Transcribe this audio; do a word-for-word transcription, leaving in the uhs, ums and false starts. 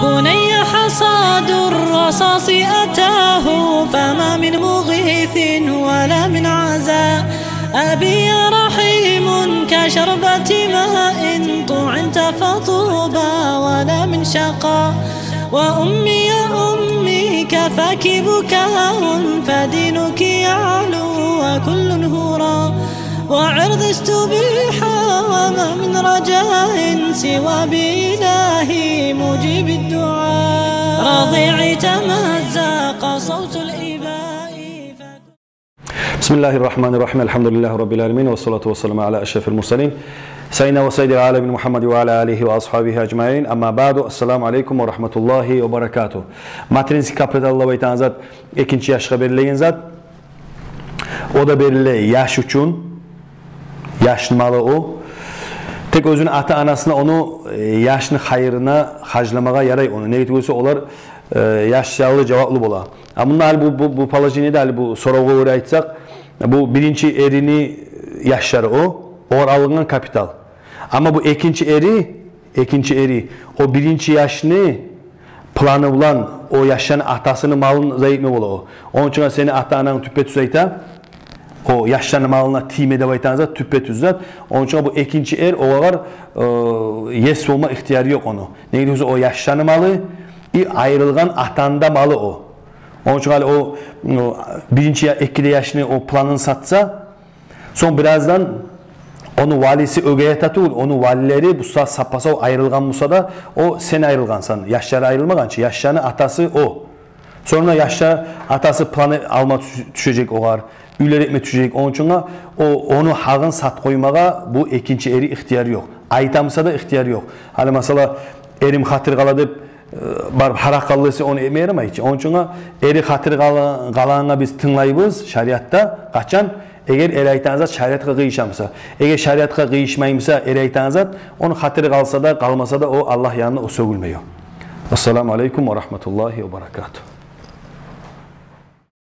بني حصاد الرصاص أتاه، فما من مغيث ولا من عزاء. أبي يا رحيم، كشربة ماء طعمت فطوبى، ولا من شقاء. وأمي يا أمي، كفاك بكاء، فدينك يعلو وكل هراء. وعرض استبيح، وما من رجاء سوى بإلهي مجيب الدعاء. رضيعي تمزق صوت الإباء. بسم الله الرحمن الرحيم. الحمد لله رب العالمين، والصلاة والسلام على أشرف المرسلين، سيدنا وسيد العالمين محمد وعلى آله وأصحابه أجمعين. أما بعد، السلام عليكم ورحمة الله وبركاته. Материнский капитал деп айтагъан зат экинчи яшгъа берилеген зат. О да бериле яш учун, яшны малы о. Тек оьзюню ата-анасына ону, э, яшны хайырына харжламагъа ярай ону. Неге тюгюл эсе олар, э, яшлары жаваплы бола. А мунда гьали бу, бу, бу положениеде, гьали бу соравгъа гёре айтсакъ, бу биринчи эрини яшлары о, огъар алынгъан капитал. Амма бу экинчи эри, экинчи эри, о биринчи яшны планы булан о яшланы атасыны малын зая этме бола о. Ону учун сени ата-ананг тюппе-тюз айта, о яшланы малына тийме деп айтагъан зат тюппе-тюз зат. Ону учун бу экинчи эр огъар, э, ес болма ихтияры ёкъ ону. Неге десе о яшланы малы, и айрылгъан атаны да малы о. Ону учун гьали о, о биринчи я-, эки де яшны о планын сатса, сонг бираздан ону валиси, оьгей ата тюгюл, ону валилери, буса саппаса о айрылгъан буса да, о сен айрылгъансан, яшлары айрылмагъан чы, яшланы атасы о. Сонг яшланы атасы планы алма тюш-, тюшежек огъар, уьйлер этме тюшежек. Ону учун о, ону гьакъын сатып къоймагъа бу экинчи эри ихтияры ёкъ. Айта буса да ихтияры ёкъ. Гьали масала, эрим хатир къала деп, э, барып гьаракъ къал десе, ону этме ярамай чы. Ону учун эри хатир къала-, къалагъангъа биз тынглайбыз шариатда. Къачан? Эгер эр айтагъан зат шариатгъа къыйышамса. Эгер шариатгъа къыйышмаймса эр айтагъан зат, ону хатир къалса да, къалмаса да, о Аллагь янында о сёгюлмей о. Ассаламу алейкум ва рагьматуллагьи ва баракатугь.